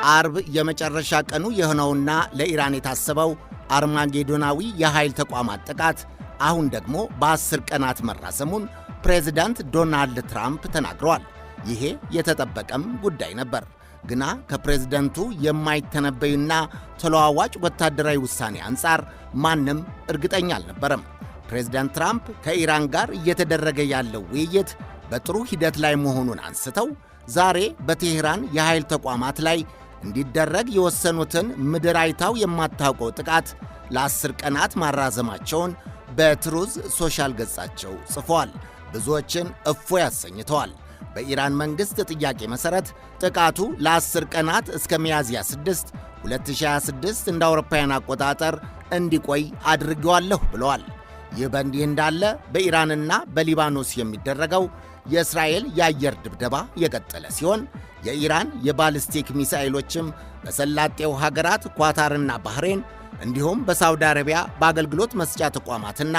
አርብ የመጨረሻ ቀኑ የሆነውና ለኢራን የታሰበው አርማጌዶናዊ የኃይል ተቋማት ጥቃት አሁን ደግሞ በ10 ቀናት መራዘሙን ፕሬዚዳንት ዶናልድ ትራምፕ ተናግረዋል። ይሄ የተጠበቀም ጉዳይ ነበር። ግና ከፕሬዝደንቱ የማይተነበዩና ተለዋዋጭ ወታደራዊ ውሳኔ አንጻር ማንም እርግጠኛ አልነበረም። ፕሬዝዳንት ትራምፕ ከኢራን ጋር እየተደረገ ያለው ውይይት በጥሩ ሂደት ላይ መሆኑን አንስተው ዛሬ በቴህራን የኃይል ተቋማት ላይ እንዲደረግ የወሰኑትን ምድር አይታው የማታውቀው ጥቃት ለ10 ቀናት ማራዘማቸውን በትሩዝ ሶሻል ገጻቸው ጽፈዋል። ብዙዎችን እፎይ አሰኝተዋል። በኢራን መንግሥት ጥያቄ መሠረት ጥቃቱ ለ10 ቀናት እስከ ሚያዝያ 6 2026 እንደ አውሮፓውያን አቆጣጠር እንዲቆይ አድርጌዋለሁ ብለዋል። ይህ በእንዲህ እንዳለ በኢራንና በሊባኖስ የሚደረገው የእስራኤል የአየር ድብደባ የቀጠለ ሲሆን የኢራን የባሊስቲክ ሚሳኤሎችም በሰላጤው ሀገራት ኳታርና ባህሬን እንዲሁም በሳውዲ አረቢያ በአገልግሎት መስጫ ተቋማትና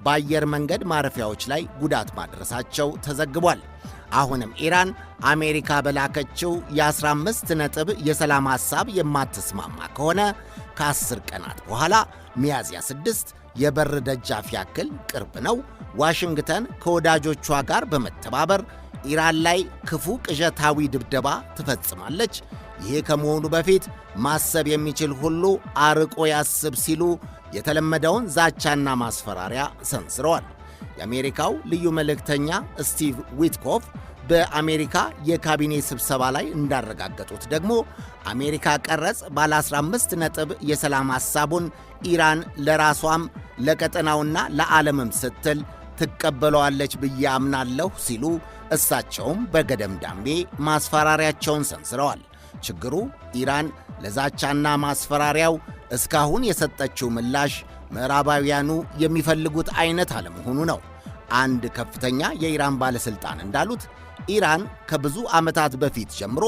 በአየር መንገድ ማረፊያዎች ላይ ጉዳት ማድረሳቸው ተዘግቧል። አሁንም ኢራን አሜሪካ በላከችው የ15 ነጥብ የሰላም ሐሳብ የማትስማማ ከሆነ ከ10 ቀናት በኋላ ሚያዝያ 6 የበር ደጃፍ ያክል ቅርብ ነው፣ ዋሽንግተን ከወዳጆቿ ጋር በመተባበር ኢራን ላይ ክፉ ቅዠታዊ ድብደባ ትፈጽማለች። ይሄ ከመሆኑ በፊት ማሰብ የሚችል ሁሉ አርቆ ያስብ ሲሉ የተለመደውን ዛቻና ማስፈራሪያ ሰንዝረዋል። የአሜሪካው ልዩ መልእክተኛ ስቲቭ ዊትኮፍ በአሜሪካ የካቢኔ ስብሰባ ላይ እንዳረጋገጡት ደግሞ አሜሪካ ቀረጽ ባለ 15 ነጥብ የሰላም ሐሳቡን ኢራን ለራሷም ለቀጠናውና ለዓለምም ስትል ትቀበለዋለች ብዬ አምናለሁ ሲሉ እሳቸውም በገደምዳሜ ማስፈራሪያቸውን ሰንዝረዋል። ችግሩ ኢራን ለዛቻና ማስፈራሪያው እስካሁን የሰጠችው ምላሽ ምዕራባውያኑ የሚፈልጉት አይነት አለመሆኑ ነው። አንድ ከፍተኛ የኢራን ባለሥልጣን እንዳሉት ኢራን ከብዙ ዓመታት በፊት ጀምሮ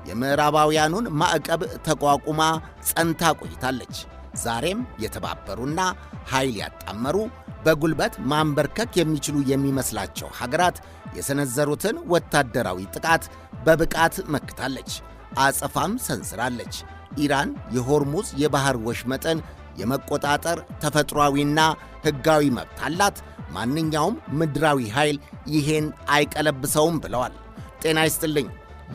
የምዕራባውያኑን ማዕቀብ ተቋቁማ ጸንታ ቆይታለች። ዛሬም የተባበሩና ኃይል ያጣመሩ በጉልበት ማንበርከክ የሚችሉ የሚመስላቸው ሀገራት የሰነዘሩትን ወታደራዊ ጥቃት በብቃት መክታለች፣ አጸፋም ሰንዝራለች። ኢራን የሆርሙዝ የባህር ወሽመጥን የመቆጣጠር ተፈጥሯዊና ሕጋዊ መብት አላት። ማንኛውም ምድራዊ ኃይል ይሄን አይቀለብሰውም ብለዋል። ጤና ይስጥልኝ።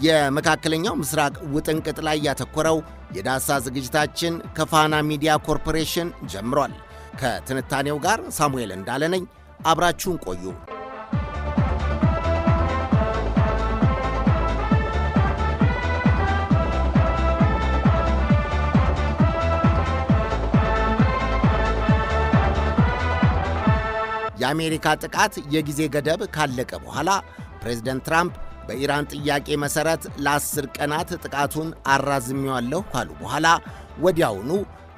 የመካከለኛው ምስራቅ ውጥንቅጥ ላይ ያተኮረው የዳሳ ዝግጅታችን ከፋና ሚዲያ ኮርፖሬሽን ጀምሯል። ከትንታኔው ጋር ሳሙኤል እንዳለ ነኝ። አብራችሁን ቆዩ። የአሜሪካ ጥቃት የጊዜ ገደብ ካለቀ በኋላ ፕሬዝደንት ትራምፕ በኢራን ጥያቄ መሠረት ለ10 ቀናት ጥቃቱን አራዝሜዋለሁ ካሉ በኋላ ወዲያውኑ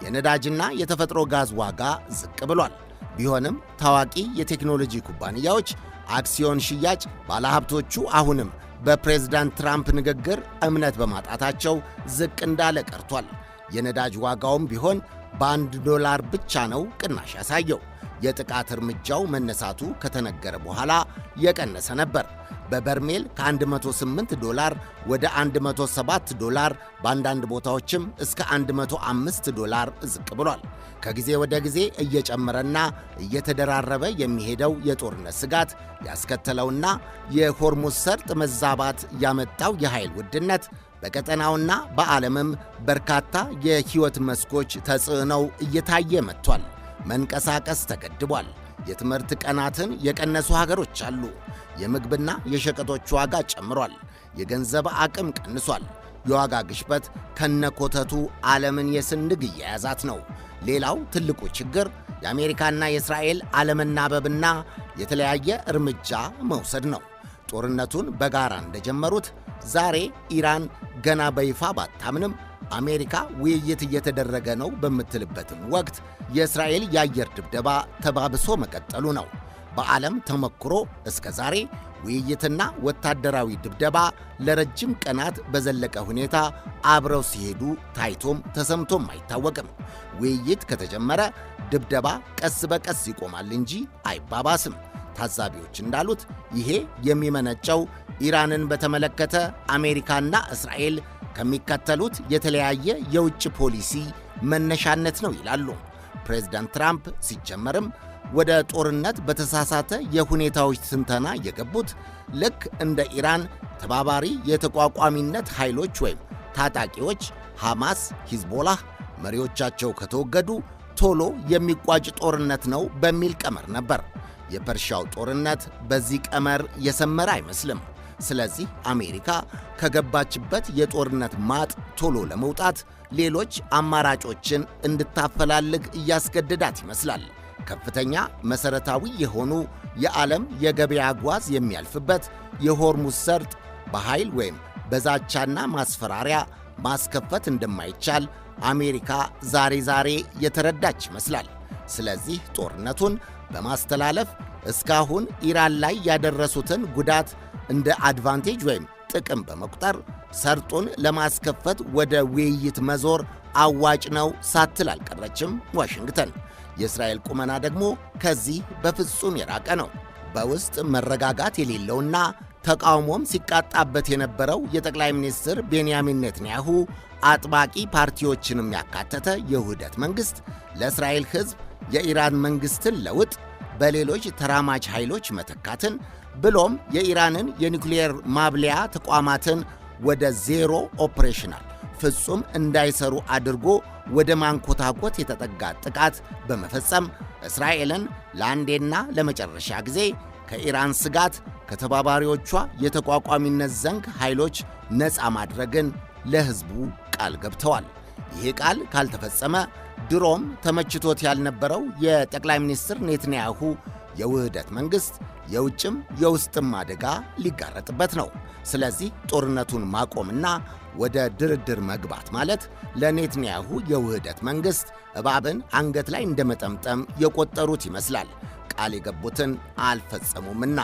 የነዳጅና የተፈጥሮ ጋዝ ዋጋ ዝቅ ብሏል። ቢሆንም ታዋቂ የቴክኖሎጂ ኩባንያዎች አክሲዮን ሽያጭ ባለሀብቶቹ አሁንም በፕሬዝዳንት ትራምፕ ንግግር እምነት በማጣታቸው ዝቅ እንዳለ ቀርቷል። የነዳጅ ዋጋውም ቢሆን በ1 ዶላር ብቻ ነው ቅናሽ ያሳየው። የጥቃት እርምጃው መነሳቱ ከተነገረ በኋላ የቀነሰ ነበር። በበርሜል ከ108 ዶላር ወደ 107 ዶላር፣ በአንዳንድ ቦታዎችም እስከ 105 ዶላር ዝቅ ብሏል። ከጊዜ ወደ ጊዜ እየጨመረና እየተደራረበ የሚሄደው የጦርነት ስጋት ያስከተለውና የሆርሙዝ ሰርጥ መዛባት ያመጣው የኃይል ውድነት በቀጠናውና በዓለምም በርካታ የሕይወት መስኮች ተጽዕኖው እየታየ መጥቷል። መንቀሳቀስ ተገድቧል። የትምህርት ቀናትን የቀነሱ ሀገሮች አሉ። የምግብና የሸቀጦች ዋጋ ጨምሯል። የገንዘብ አቅም ቀንሷል። የዋጋ ግሽበት ከነኮተቱ ዓለምን የስንግ እየያዛት ነው። ሌላው ትልቁ ችግር የአሜሪካና የእስራኤል አለመናበብና የተለያየ እርምጃ መውሰድ ነው። ጦርነቱን በጋራ እንደጀመሩት ዛሬ ኢራን ገና በይፋ ባታምንም አሜሪካ ውይይት እየተደረገ ነው በምትልበትም ወቅት የእስራኤል የአየር ድብደባ ተባብሶ መቀጠሉ ነው። በዓለም ተሞክሮ እስከ ዛሬ ውይይትና ወታደራዊ ድብደባ ለረጅም ቀናት በዘለቀ ሁኔታ አብረው ሲሄዱ ታይቶም ተሰምቶም አይታወቅም። ውይይት ከተጀመረ ድብደባ ቀስ በቀስ ይቆማል እንጂ አይባባስም። ታዛቢዎች እንዳሉት ይሄ የሚመነጨው ኢራንን በተመለከተ አሜሪካና እስራኤል ከሚከተሉት የተለያየ የውጭ ፖሊሲ መነሻነት ነው ይላሉ። ፕሬዝዳንት ትራምፕ ሲጀመርም ወደ ጦርነት በተሳሳተ የሁኔታዎች ትንተና የገቡት ልክ እንደ ኢራን ተባባሪ የተቋቋሚነት ኃይሎች ወይም ታጣቂዎች ሐማስ፣ ሂዝቦላህ መሪዎቻቸው ከተወገዱ ቶሎ የሚቋጭ ጦርነት ነው በሚል ቀመር ነበር። የፐርሺያው ጦርነት በዚህ ቀመር የሰመረ አይመስልም። ስለዚህ አሜሪካ ከገባችበት የጦርነት ማጥ ቶሎ ለመውጣት ሌሎች አማራጮችን እንድታፈላልግ እያስገደዳት ይመስላል። ከፍተኛ መሰረታዊ የሆኑ የዓለም የገበያ ጓዝ የሚያልፍበት የሆርሙዝ ሰርጥ በኃይል ወይም በዛቻና ማስፈራሪያ ማስከፈት እንደማይቻል አሜሪካ ዛሬ ዛሬ የተረዳች ይመስላል። ስለዚህ ጦርነቱን በማስተላለፍ እስካሁን ኢራን ላይ ያደረሱትን ጉዳት እንደ advantage ወይም ጥቅም በመቁጠር ሰርጡን ለማስከፈት ወደ ውይይት መዞር አዋጭ ነው ሳትል አልቀረችም ዋሽንግተን። የእስራኤል ቁመና ደግሞ ከዚህ በፍጹም የራቀ ነው። በውስጥ መረጋጋት የሌለውና ተቃውሞም ሲቃጣበት የነበረው የጠቅላይ ሚኒስትር ቤንያሚን ኔትንያሁ አጥባቂ ፓርቲዎችንም ያካተተ የውህደት መንግሥት ለእስራኤል ሕዝብ የኢራን መንግሥትን ለውጥ በሌሎች ተራማጅ ኃይሎች መተካትን ብሎም የኢራንን የኒውክሌር ማብለያ ተቋማትን ወደ zero operational ፍጹም እንዳይሰሩ አድርጎ ወደ ማንኮታኮት የተጠጋ ጥቃት በመፈጸም እስራኤልን ለአንዴና ለመጨረሻ ጊዜ ከኢራን ስጋት ከተባባሪዎቿ የተቋቋሚነት ዘንግ ኃይሎች ነፃ ማድረግን ለሕዝቡ ቃል ገብተዋል። ይህ ቃል ካልተፈጸመ ድሮም ተመችቶት ያልነበረው የጠቅላይ ሚኒስትር ኔትንያሁ የውህደት መንግሥት የውጭም የውስጥም አደጋ ሊጋረጥበት ነው። ስለዚህ ጦርነቱን ማቆምና ወደ ድርድር መግባት ማለት ለኔትንያሁ የውህደት መንግሥት እባብን አንገት ላይ እንደመጠምጠም የቆጠሩት ይመስላል። ቃል የገቡትን አልፈጸሙምና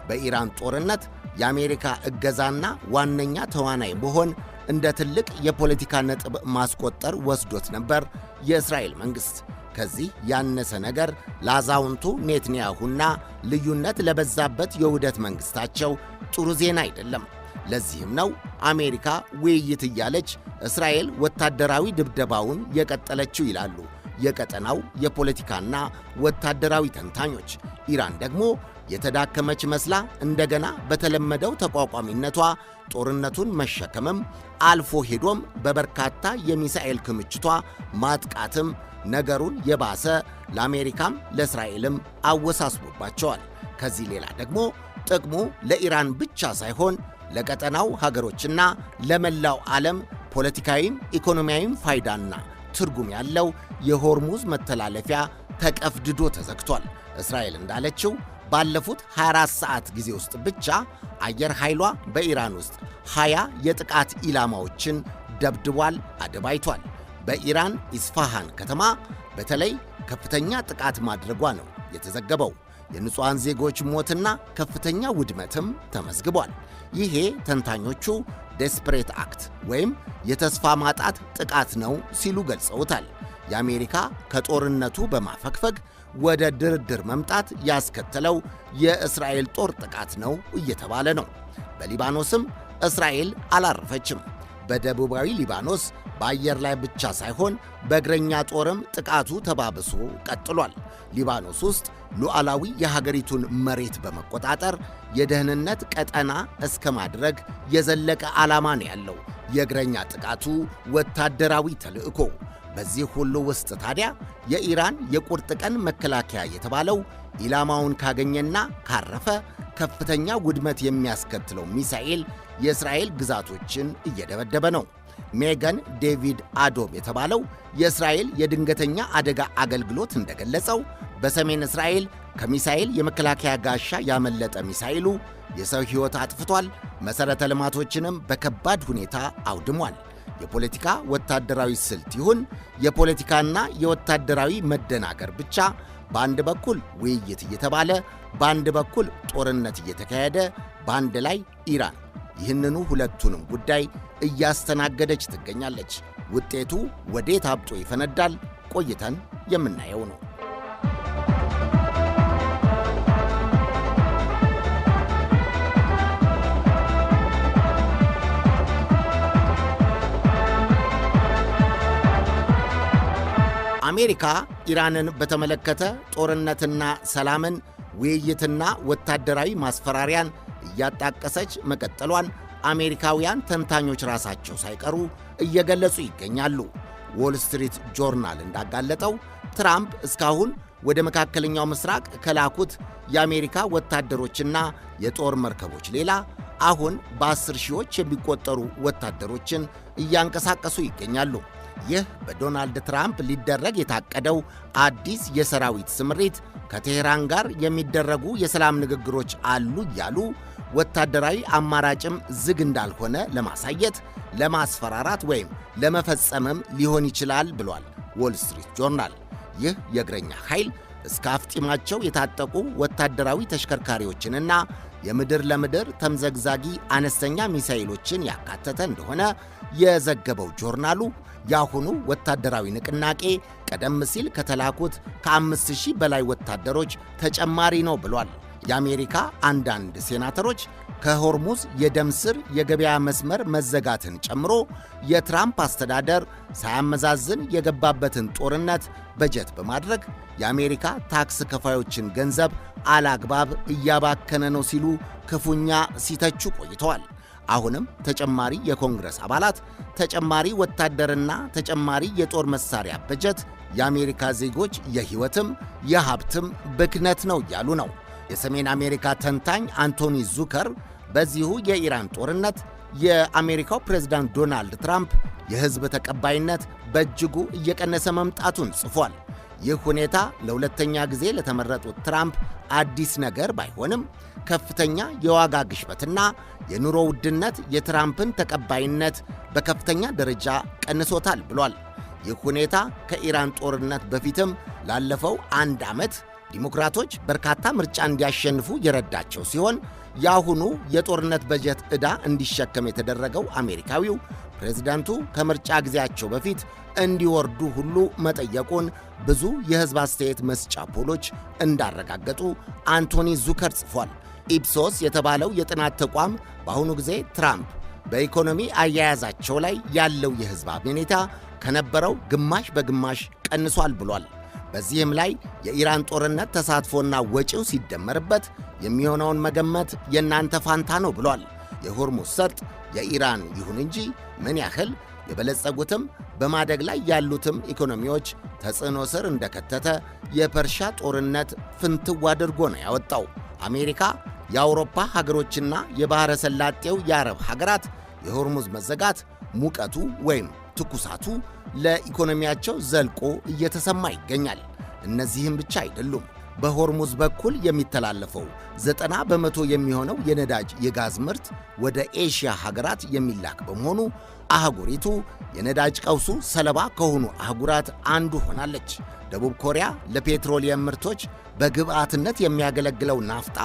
በኢራን ጦርነት የአሜሪካ እገዛና ዋነኛ ተዋናይ መሆን እንደ ትልቅ የፖለቲካ ነጥብ ማስቆጠር ወስዶት ነበር የእስራኤል መንግሥት። ከዚህ ያነሰ ነገር ለአዛውንቱ ኔትንያሁና ልዩነት ለበዛበት የውህደት መንግሥታቸው ጥሩ ዜና አይደለም። ለዚህም ነው አሜሪካ ውይይት እያለች እስራኤል ወታደራዊ ድብደባውን የቀጠለችው ይላሉ የቀጠናው የፖለቲካና ወታደራዊ ተንታኞች። ኢራን ደግሞ የተዳከመች መስላ እንደገና በተለመደው ተቋቋሚነቷ ጦርነቱን መሸከምም አልፎ ሄዶም በበርካታ የሚሳኤል ክምችቷ ማጥቃትም ነገሩን የባሰ ለአሜሪካም ለእስራኤልም አወሳስቦባቸዋል። ከዚህ ሌላ ደግሞ ጥቅሙ ለኢራን ብቻ ሳይሆን ለቀጠናው ሀገሮችና ለመላው ዓለም ፖለቲካዊም ኢኮኖሚያዊም ፋይዳና ትርጉም ያለው የሆርሙዝ መተላለፊያ ተቀፍድዶ ተዘግቷል። እስራኤል እንዳለችው ባለፉት 24 ሰዓት ጊዜ ውስጥ ብቻ አየር ኃይሏ በኢራን ውስጥ 20 የጥቃት ኢላማዎችን ደብድቧል፣ አደባይቷል። በኢራን ኢስፋሃን ከተማ በተለይ ከፍተኛ ጥቃት ማድረጓ ነው የተዘገበው። የንጹሐን ዜጎች ሞትና ከፍተኛ ውድመትም ተመዝግቧል። ይሄ ተንታኞቹ desperate act ወይም የተስፋ ማጣት ጥቃት ነው ሲሉ ገልጸውታል። የአሜሪካ ከጦርነቱ በማፈግፈግ ወደ ድርድር መምጣት ያስከተለው የእስራኤል ጦር ጥቃት ነው እየተባለ ነው። በሊባኖስም እስራኤል አላረፈችም። በደቡባዊ ሊባኖስ በአየር ላይ ብቻ ሳይሆን በእግረኛ ጦርም ጥቃቱ ተባብሶ ቀጥሏል። ሊባኖስ ውስጥ ሉዓላዊ የሀገሪቱን መሬት በመቆጣጠር የደህንነት ቀጠና እስከ ማድረግ የዘለቀ ዓላማ ነው ያለው የእግረኛ ጥቃቱ ወታደራዊ ተልዕኮ። በዚህ ሁሉ ውስጥ ታዲያ የኢራን የቁርጥ ቀን መከላከያ የተባለው ኢላማውን ካገኘና ካረፈ ከፍተኛ ውድመት የሚያስከትለው ሚሳኤል የእስራኤል ግዛቶችን እየደበደበ ነው። ሜገን ዴቪድ አዶም የተባለው የእስራኤል የድንገተኛ አደጋ አገልግሎት እንደገለጸው በሰሜን እስራኤል ከሚሳኤል የመከላከያ ጋሻ ያመለጠ ሚሳኤሉ የሰው ሕይወት አጥፍቷል፣ መሠረተ ልማቶችንም በከባድ ሁኔታ አውድሟል። የፖለቲካ ወታደራዊ ስልት ይሁን የፖለቲካና የወታደራዊ መደናገር ብቻ በአንድ በኩል ውይይት እየተባለ በአንድ በኩል ጦርነት እየተካሄደ በአንድ ላይ ኢራን ይህንኑ ሁለቱንም ጉዳይ እያስተናገደች ትገኛለች። ውጤቱ ወዴት አብጦ ይፈነዳል? ቆይተን የምናየው ነው። አሜሪካ ኢራንን በተመለከተ ጦርነትና ሰላምን፣ ውይይትና ወታደራዊ ማስፈራሪያን እያጣቀሰች መቀጠሏን አሜሪካውያን ተንታኞች ራሳቸው ሳይቀሩ እየገለጹ ይገኛሉ። ዎል ስትሪት ጆርናል እንዳጋለጠው ትራምፕ እስካሁን ወደ መካከለኛው ምስራቅ ከላኩት የአሜሪካ ወታደሮችና የጦር መርከቦች ሌላ አሁን በ10 ሺዎች የሚቆጠሩ ወታደሮችን እያንቀሳቀሱ ይገኛሉ። ይህ በዶናልድ ትራምፕ ሊደረግ የታቀደው አዲስ የሰራዊት ስምሪት ከቴህራን ጋር የሚደረጉ የሰላም ንግግሮች አሉ እያሉ ወታደራዊ አማራጭም ዝግ እንዳልሆነ ለማሳየት፣ ለማስፈራራት ወይም ለመፈጸምም ሊሆን ይችላል ብሏል ዎል ስትሪት ጆርናል። ይህ የእግረኛ ኃይል እስከ አፍጢማቸው የታጠቁ ወታደራዊ ተሽከርካሪዎችንና የምድር ለምድር ተምዘግዛጊ አነስተኛ ሚሳይሎችን ያካተተ እንደሆነ የዘገበው ጆርናሉ የአሁኑ ወታደራዊ ንቅናቄ ቀደም ሲል ከተላኩት ከ5000 በላይ ወታደሮች ተጨማሪ ነው ብሏል። የአሜሪካ አንዳንድ ሴናተሮች ከሆርሙዝ የደም ስር የገበያ መስመር መዘጋትን ጨምሮ የትራምፕ አስተዳደር ሳያመዛዝን የገባበትን ጦርነት በጀት በማድረግ የአሜሪካ ታክስ ከፋዮችን ገንዘብ አላግባብ እያባከነ ነው ሲሉ ክፉኛ ሲተቹ ቆይተዋል። አሁንም ተጨማሪ የኮንግረስ አባላት ተጨማሪ ወታደርና ተጨማሪ የጦር መሳሪያ በጀት የአሜሪካ ዜጎች የሕይወትም የሀብትም ብክነት ነው እያሉ ነው። የሰሜን አሜሪካ ተንታኝ አንቶኒ ዙከር በዚሁ የኢራን ጦርነት የአሜሪካው ፕሬዝዳንት ዶናልድ ትራምፕ የሕዝብ ተቀባይነት በእጅጉ እየቀነሰ መምጣቱን ጽፏል። ይህ ሁኔታ ለሁለተኛ ጊዜ ለተመረጡት ትራምፕ አዲስ ነገር ባይሆንም ከፍተኛ የዋጋ ግሽበትና የኑሮ ውድነት የትራምፕን ተቀባይነት በከፍተኛ ደረጃ ቀንሶታል ብሏል። ይህ ሁኔታ ከኢራን ጦርነት በፊትም ላለፈው አንድ ዓመት ዲሞክራቶች በርካታ ምርጫ እንዲያሸንፉ የረዳቸው ሲሆን የአሁኑ የጦርነት በጀት ዕዳ እንዲሸከም የተደረገው አሜሪካዊው ፕሬዝዳንቱ ከምርጫ ጊዜያቸው በፊት እንዲወርዱ ሁሉ መጠየቁን ብዙ የሕዝብ አስተያየት መስጫ ፖሎች እንዳረጋገጡ አንቶኒ ዙከር ጽፏል። ኢፕሶስ የተባለው የጥናት ተቋም በአሁኑ ጊዜ ትራምፕ በኢኮኖሚ አያያዛቸው ላይ ያለው የሕዝብ አመኔታ ከነበረው ግማሽ በግማሽ ቀንሷል ብሏል። በዚህም ላይ የኢራን ጦርነት ተሳትፎና ወጪው ሲደመርበት የሚሆነውን መገመት የእናንተ ፋንታ ነው ብሏል። የሆርሙዝ ሰርጥ የኢራን ይሁን እንጂ ምን ያህል የበለጸጉትም በማደግ ላይ ያሉትም ኢኮኖሚዎች ተጽዕኖ ስር እንደከተተ የፐርሻ ጦርነት ፍንትው አድርጎ ነው ያወጣው። አሜሪካ፣ የአውሮፓ ሀገሮችና የባሕረ ሰላጤው የአረብ ሀገራት የሆርሙዝ መዘጋት ሙቀቱ ወይም ትኩሳቱ ለኢኮኖሚያቸው ዘልቆ እየተሰማ ይገኛል። እነዚህም ብቻ አይደሉም። በሆርሙዝ በኩል የሚተላለፈው 90% የሚሆነው የነዳጅ የጋዝ ምርት ወደ ኤሽያ ሀገራት የሚላክ በመሆኑ አህጉሪቱ የነዳጅ ቀውሱ ሰለባ ከሆኑ አህጉራት አንዱ ሆናለች። ደቡብ ኮሪያ ለፔትሮሊየም ምርቶች በግብዓትነት የሚያገለግለው ናፍጣ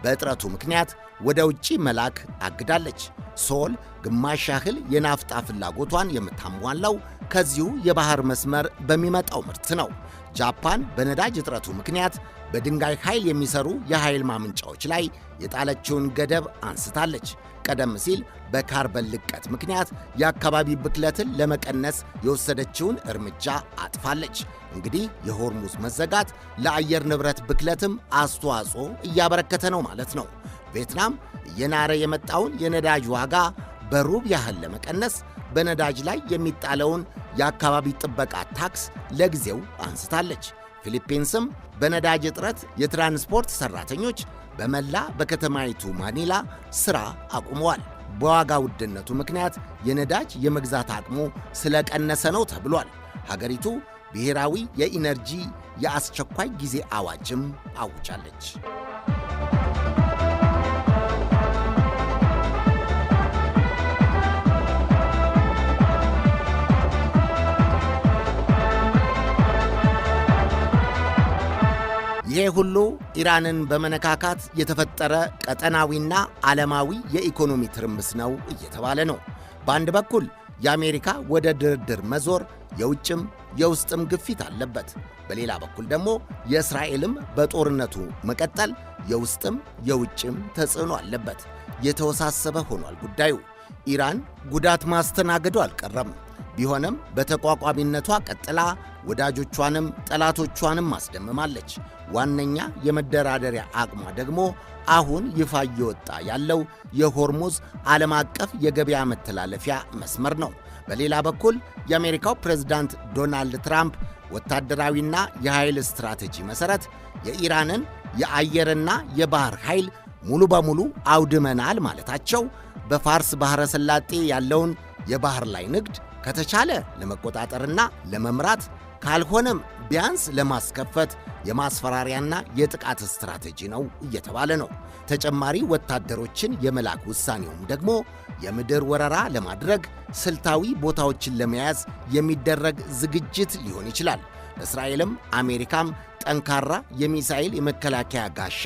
በእጥረቱ ምክንያት ወደ ውጪ መላክ አግዳለች። ሶል ግማሽ ያህል የናፍጣ ፍላጎቷን የምታሟላው ከዚሁ የባህር መስመር በሚመጣው ምርት ነው። ጃፓን በነዳጅ እጥረቱ ምክንያት በድንጋይ ኃይል የሚሰሩ የኃይል ማመንጫዎች ላይ የጣለችውን ገደብ አንስታለች። ቀደም ሲል በካርበን ልቀት ምክንያት የአካባቢ ብክለትን ለመቀነስ የወሰደችውን እርምጃ አጥፋለች። እንግዲህ የሆርሙዝ መዘጋት ለአየር ንብረት ብክለትም አስተዋጽኦ እያበረከተ ነው ማለት ነው። ቪየትናም እየናረ የመጣውን የነዳጅ ዋጋ በሩብ ያህል ለመቀነስ በነዳጅ ላይ የሚጣለውን የአካባቢ ጥበቃ ታክስ ለጊዜው አንስታለች። ፊሊፒንስም በነዳጅ እጥረት የትራንስፖርት ሠራተኞች በመላ በከተማይቱ ማኒላ ሥራ አቁመዋል። በዋጋ ውድነቱ ምክንያት የነዳጅ የመግዛት አቅሙ ስለቀነሰ ነው ተብሏል። ሀገሪቱ ብሔራዊ የኢነርጂ የአስቸኳይ ጊዜ አዋጅም አውጃለች። ይሄ ሁሉ ኢራንን በመነካካት የተፈጠረ ቀጠናዊና ዓለማዊ የኢኮኖሚ ትርምስ ነው እየተባለ ነው። በአንድ በኩል የአሜሪካ ወደ ድርድር መዞር የውጭም የውስጥም ግፊት አለበት። በሌላ በኩል ደግሞ የእስራኤልም በጦርነቱ መቀጠል የውስጥም የውጭም ተጽዕኖ አለበት። የተወሳሰበ ሆኗል ጉዳዩ። ኢራን ጉዳት ማስተናገዱ አልቀረም። ቢሆንም በተቋቋሚነቷ ቀጥላ ወዳጆቿንም ጠላቶቿንም አስደምማለች። ዋነኛ የመደራደሪያ አቅሟ ደግሞ አሁን ይፋ እየወጣ ያለው የሆርሙዝ ዓለም አቀፍ የገበያ መተላለፊያ መስመር ነው። በሌላ በኩል የአሜሪካው ፕሬዝዳንት ዶናልድ ትራምፕ ወታደራዊና የኃይል ስትራቴጂ መሠረት የኢራንን የአየርና የባህር ኃይል ሙሉ በሙሉ አውድመናል ማለታቸው በፋርስ ባሕረ ሰላጤ ያለውን የባህር ላይ ንግድ ከተቻለ ለመቆጣጠርና ለመምራት፣ ካልሆነም ቢያንስ ለማስከፈት የማስፈራሪያና የጥቃት ስትራቴጂ ነው እየተባለ ነው። ተጨማሪ ወታደሮችን የመላክ ውሳኔውም ደግሞ የምድር ወረራ ለማድረግ ስልታዊ ቦታዎችን ለመያዝ የሚደረግ ዝግጅት ሊሆን ይችላል። እስራኤልም አሜሪካም ጠንካራ የሚሳኤል የመከላከያ ጋሻ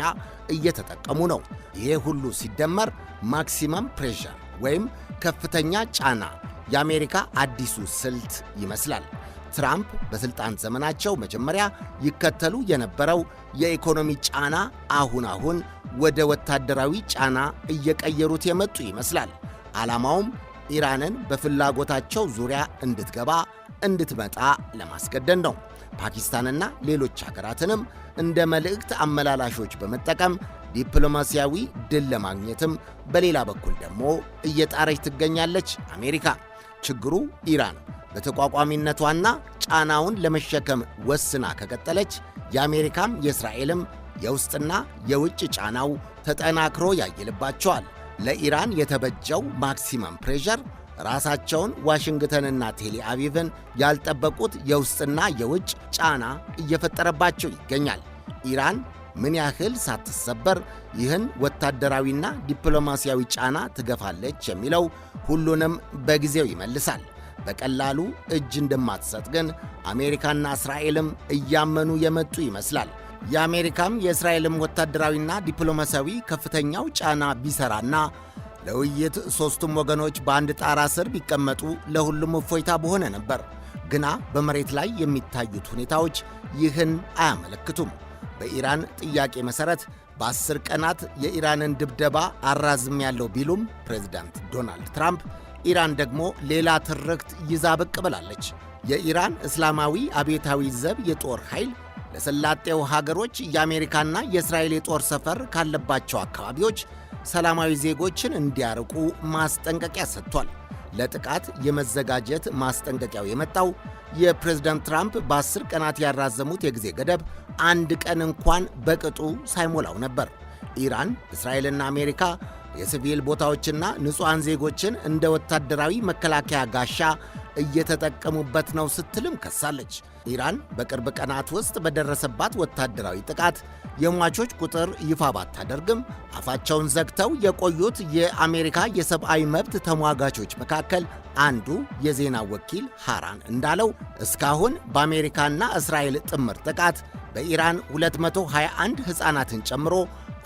እየተጠቀሙ ነው። ይሄ ሁሉ ሲደመር maximum pressure ወይም ከፍተኛ ጫና የአሜሪካ አዲሱ ስልት ይመስላል። ትራምፕ በሥልጣን ዘመናቸው መጀመሪያ ይከተሉ የነበረው የኢኮኖሚ ጫና አሁን አሁን ወደ ወታደራዊ ጫና እየቀየሩት የመጡ ይመስላል። ዓላማውም ኢራንን በፍላጎታቸው ዙሪያ እንድትገባ እንድትመጣ ለማስገደድ ነው። ፓኪስታንና ሌሎች ሀገራትንም እንደ መልእክት አመላላሾች በመጠቀም ዲፕሎማሲያዊ ድል ለማግኘትም በሌላ በኩል ደግሞ እየጣረች ትገኛለች አሜሪካ። ችግሩ ኢራን በተቋቋሚነቷና ጫናውን ለመሸከም ወስና ከቀጠለች የአሜሪካም የእስራኤልም የውስጥና የውጭ ጫናው ተጠናክሮ ያይልባቸዋል። ለኢራን የተበጀው maximum pressure ራሳቸውን ዋሽንግተንና ቴል አቪቭን ያልጠበቁት የውስጥና የውጭ ጫና እየፈጠረባቸው ይገኛል። ኢራን ምን ያህል ሳትሰበር ይህን ወታደራዊና ዲፕሎማሲያዊ ጫና ትገፋለች የሚለው ሁሉንም በጊዜው ይመልሳል። በቀላሉ እጅ እንደማትሰጥ ግን አሜሪካና እስራኤልም እያመኑ የመጡ ይመስላል። የአሜሪካም የእስራኤልም ወታደራዊና ዲፕሎማሲያዊ ከፍተኛው ጫና ቢሰራና ለውይይት ሦስቱም ወገኖች በአንድ ጣራ ስር ቢቀመጡ ለሁሉም እፎይታ በሆነ ነበር። ግና በመሬት ላይ የሚታዩት ሁኔታዎች ይህን አያመለክቱም። በኢራን ጥያቄ መሠረት በ10 ቀናት የኢራንን ድብደባ አራዝሜያለሁ ቢሉም ፕሬዝዳንት ዶናልድ ትራምፕ፣ ኢራን ደግሞ ሌላ ትርክት ይዛ ብቅ ብላለች። የኢራን እስላማዊ አብዮታዊ ዘብ የጦር ኃይል ለሰላጤው ሀገሮች የአሜሪካና የእስራኤል የጦር ሰፈር ካለባቸው አካባቢዎች ሰላማዊ ዜጎችን እንዲያርቁ ማስጠንቀቂያ ሰጥቷል። ለጥቃት የመዘጋጀት ማስጠንቀቂያው የመጣው የፕሬዝዳንት ትራምፕ በ10 ቀናት ያራዘሙት የጊዜ ገደብ አንድ ቀን እንኳን በቅጡ ሳይሞላው ነበር። ኢራን እስራኤልና አሜሪካ የሲቪል ቦታዎችና ንጹሐን ዜጎችን እንደ ወታደራዊ መከላከያ ጋሻ እየተጠቀሙበት ነው ስትልም ከሳለች። ኢራን በቅርብ ቀናት ውስጥ በደረሰባት ወታደራዊ ጥቃት የሟቾች ቁጥር ይፋ ባታደርግም፣ አፋቸውን ዘግተው የቆዩት የአሜሪካ የሰብአዊ መብት ተሟጋቾች መካከል አንዱ የዜና ወኪል ሃራን እንዳለው፣ እስካሁን በአሜሪካና እስራኤል ጥምር ጥቃት በኢራን 221 ሕፃናትን ጨምሮ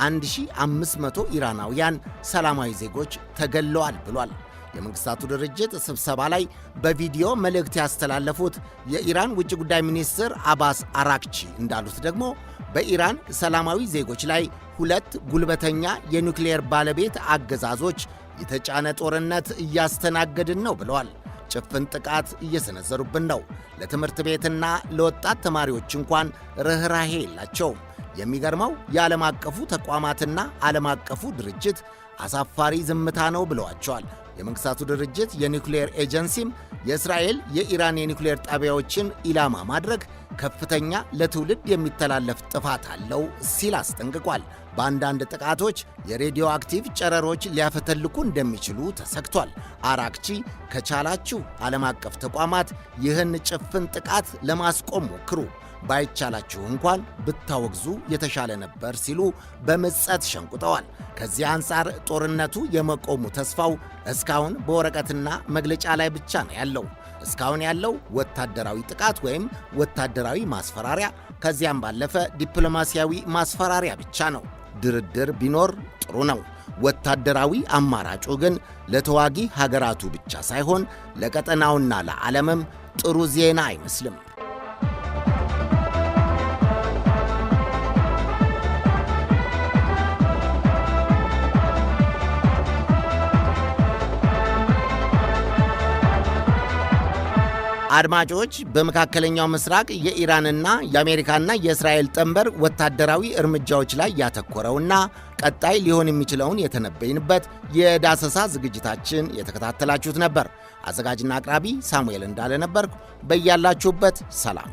1500 ኢራናውያን ሰላማዊ ዜጎች ተገለዋል ብሏል። የመንግሥታቱ ድርጅት ስብሰባ ላይ በቪዲዮ መልእክት ያስተላለፉት የኢራን ውጭ ጉዳይ ሚኒስትር አባስ አራክቺ እንዳሉት ደግሞ፣ በኢራን ሰላማዊ ዜጎች ላይ ሁለት ጉልበተኛ የኒውክሌር ባለቤት አገዛዞች የተጫነ ጦርነት እያስተናገድን ነው ብለዋል። ጭፍን ጥቃት እየሰነዘሩብን ነው። ለትምህርት ቤትና ለወጣት ተማሪዎች እንኳን ርኅራሄ የላቸውም። የሚገርመው የዓለም አቀፉ ተቋማትና ዓለም አቀፉ ድርጅት አሳፋሪ ዝምታ ነው ብለዋቸዋል። የመንግሥታቱ ድርጅት የኒውክሌር ኤጀንሲም የእስራኤል የኢራን የኒውክሌር ጣቢያዎችን ኢላማ ማድረግ ከፍተኛ ለትውልድ የሚተላለፍ ጥፋት አለው ሲል አስጠንቅቋል። በአንዳንድ ጥቃቶች የሬዲዮ አክቲቭ ጨረሮች ሊያፈተልኩ እንደሚችሉ ተሰግቷል። አራክቺ ከቻላችሁ ዓለም አቀፍ ተቋማት ይህን ጭፍን ጥቃት ለማስቆም ሞክሩ፣ ባይቻላችሁ እንኳን ብታወግዙ የተሻለ ነበር ሲሉ በምጸት ሸንቁጠዋል። ከዚህ አንጻር ጦርነቱ የመቆሙ ተስፋው እስካሁን በወረቀትና መግለጫ ላይ ብቻ ነው ያለው። እስካሁን ያለው ወታደራዊ ጥቃት ወይም ወታደራዊ ማስፈራሪያ፣ ከዚያም ባለፈ ዲፕሎማሲያዊ ማስፈራሪያ ብቻ ነው። ድርድር ቢኖር ጥሩ ነው። ወታደራዊ አማራጩ ግን ለተዋጊ ሀገራቱ ብቻ ሳይሆን ለቀጠናውና ለዓለምም ጥሩ ዜና አይመስልም። አድማጮች፣ በመካከለኛው ምስራቅ የኢራንና የአሜሪካና የእስራኤል ጥምር ወታደራዊ እርምጃዎች ላይ ያተኮረውና ቀጣይ ሊሆን የሚችለውን የተነበይንበት የዳሰሳ ዝግጅታችን የተከታተላችሁት ነበር። አዘጋጅና አቅራቢ ሳሙኤል እንዳለ ነበርኩ። በያላችሁበት ሰላም።